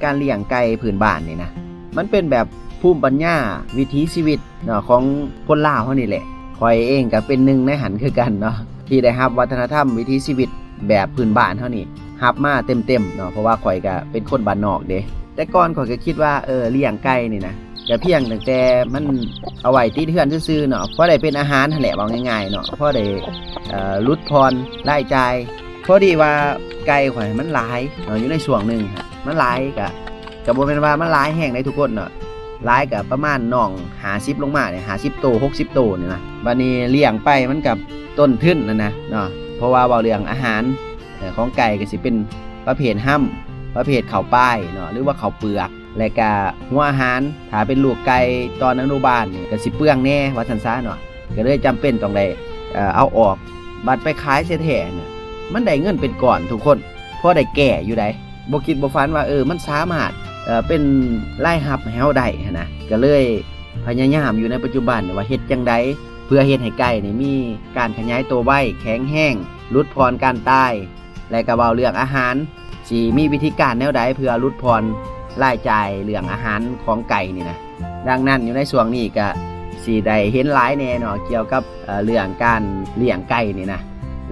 ການລ້ຽງໄກ່ພື້ນບ້ານນີ້ນະ ມັນເປັນແບບພູມປັນຍາ ວິຖີຊີວິດເນາະ ຂອງຄົນລາວເຮົານີ້ແຫຼະ. ຂ້ອຍເອງກໍເປັນໜຶ່ງໃນຫັ້ນຄືກັນເນາະ ທີ່ໄດ້ຮັບວັດທະນະທຳວິຖີຊີວິດແບບພື້ນບ້ານເຮົານີ້ ຮັບມາເຕັມໆເນາະ ເພາະວ່າຂ້ອຍກໍເປັນຄົນບ້ານນອກເດ້. ແຕ່ກ່ອນຂ້ອຍກໍຄິດວ່າ ເອີ ລ້ຽງໄກ່ນີ້ນະ ກະພຽງຕັ້ງແຕ່ມັນເອົາໄວ້ຕິດເຮືອນຊື່ໆເນາະ ພໍໄດ້ເປັນອາຫານຫັ້ນແຫຼະ ເວົ້າງ່າຍໆເນາະ ພໍໄດ້ ເອີ ຫຼຸດຜ່ອນລາຍຈ່າຍ. ພໍດີວ່າໄກ່ຂ້ອຍມັນຫຼາຍເນາະ ຢູ່ໃນຊ່ວງໜຶ່ງຫັ້ນ ມັນຫຼາຍ ກະ ກະບໍ່ແມ່ນວ່າມັນຫຼາຍແຮງໃດ໋ທຸກຄົນເນາະ ຫຼາຍກະປະມານໜອງຫ້າສິບລົງມານີ້ ຫ້າສິບໂຕ ຫົກສິບໂຕນີ້ນະ. ບາດນີ້ລ້ຽງໄປມັນກະຕົ້ນທຶນຫັ້ນນະເນາະ ເພາະວ່າເວົ້າເລື່ອງອາຫານ ເອີ ຂອງໄກ່ກໍຊິເປັນປະເພດຮຳ ປະເພດເຂົ້າປາຍເນາະ ຫຼືວ່າເຂົ້າເປືອກ ແລະກະຫົວອາຫານ. ຖ້າເປັນລູກໄກ່ຕອນອະນຸບານນີ້ກໍຊິເປືອງແດ່ວ່າຊັ້ນຊະເນາະ ກໍເລີຍຈຳເປັນຕ້ອງໄດ້ ເອີ ເອົາອອກ. ບັດໄປຂາຍເສຍແທ້ນະ ມັນໄດ້ເງິນເປັນກ້ອນທຸກຄົນ ພໍໄດ້ແກ້ຢູ່ໃດ໋. ບໍ່ຄິດບໍ່ຝັນວ່າ ເອີ ມັນສາມາດ ເອີ ເປັນລາຍຮັບໃຫ້ເຮົາໄດ້ຫັ້ນນະ ກໍເລີຍພະຍາຍາມຢູ່ໃນປັດຈຸບັນນີ້ວ່າເຮັດຈັ່ງໃດ ເພື່ອເຮັດໃຫ້ໄກ່ນີ້ມີການຂະຫຍາຍໂຕໄວ ແຂງແຮງ ຫຼຸດຜ່ອນການຕາຍ ແລະກະເວົ້າເລື່ອງອາຫານ ຊິມີວິທີການແນວໃດເພື່ອຫຼຸດຜ່ອນລາຍຈ່າຍເລື່ອງອາຫານຂອງໄກ່ນີ້ນະ. ດັ່ງນັ້ນຢູ່ໃນຊ່ວງນີ້ກະຊິໄດ້ເຫັນຫຼາຍແດ່ເນາະ ກ່ຽວກັບ ເອີ ເລື່ອງການລ້ຽງໄກ່ນີ້ນະ.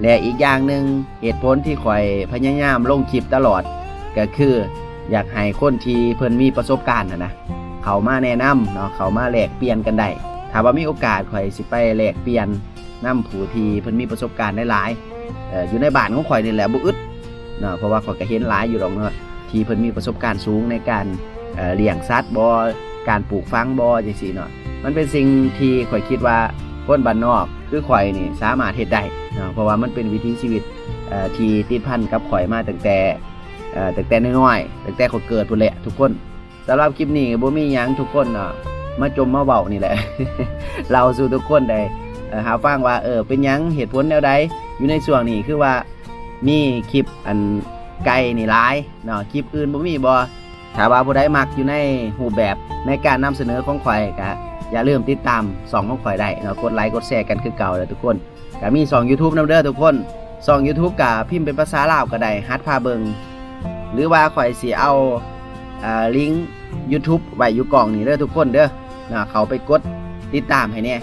ແລະອີກຢ່າງໜຶ່ງ ເຫດຜົນທີ່ຂ້ອຍພະຍາຍາມລົງຄລິບຕະຫຼອດ ກໍຄືຢາກໃຫ້ຄົນທີ່ເພິ່ນມີປະສົບການຫັ້ນນະ ເຂົ້າມາແນະນຳເນາະ ເຂົ້າມາແລກປ່ຽນກັນໄດ້. ຖ້າວ່າມີໂອກາດ ຂ້ອຍຊິໄປແລກປ່ຽນນຳຜູ້ທີ່ເພິ່ນມີປະສົບການຫຼາຍໆ ເອີ ຢູ່ໃນບ້ານຂອງຂ້ອຍນີ້ແຫຼະ ບໍ່ອຶດເນາະ ເພາະວ່າຂ້ອຍກໍເຫັນຫຼາຍຢູ່ດອກເນາະ ທີ່ເພິ່ນມີປະສົບການສູງໃນການ ເອີ ລ້ຽງສັດບໍ ການປູກຝັງບໍ ຈັ່ງຊີ້ເນາະ. ມັນເປັນສິ່ງທີ່ຂ້ອຍຄິດວ່າຄົນບ້ານນອກຄືຂ້ອຍນີ້ສາມາດເຮັດໄດ້ເນາະ ເພາະວ່າມັນເປັນວິຖີຊີວິດ ເອີ ທີ່ຕິດພັນກັບຂ້ອຍມາຕັ້ງແຕ່ ເອີ ຕັ້ງແຕ່ນ້ອຍໆ ຕັ້ງແຕ່ຂ້ອຍເກີດພຸ້ນແຫຼະທຸກຄົນ. ສຳລັບຄລິບນີ້ກໍບໍ່ມີຫຍັງທຸກຄົນເນາະ ມາຈົ່ມມາເວົ້ານີ້ແຫຼະ ເລົ່າສູ່ທຸກຄົນໄດ້ ເອີ ຮັບຟັງວ່າ ເອີ ເປັນຫຍັງ ເຫດຜົນແນວໃດ ຢູ່ໃນຊ່ວງນີ້ຄືວ່າມີຄລິບອັນໄກ່ນີ້ຫຼາຍເນາະ ຄລິບອື່ນບໍ່ມີບໍ? ຖ້າວ່າຜູ້ໃດມັກຢູ່ໃນຮູບແບບໃນການນຳສະເໜີຂອງຂ້ອຍ ກໍຢ່າລືມຕິດຕາມຊ່ອງຂອງຂ້ອຍໄດ້ເນາະ ກົດໄລກົດແຊກັນຄືເກົ່າເດີທຸກຄົນ. ກະມີຊ່ອງ YouTube ນຳເດີທຸກຄົນ ຊ່ອງ YouTube ກະພິມເປັນພາສາລາວກະໄດ້ ຫັດພາເບິ່ງ ຫຼືວ່າຂ້ອຍຊິເອົາ ເອີ ລິງ YouTube ໄວ້ຢູ່ກ້ອງນີ້ເດີທຸກຄົນເດີເນາະ ເຂົ້າໄປກົດຕິດຕາມໃຫ້ແດ່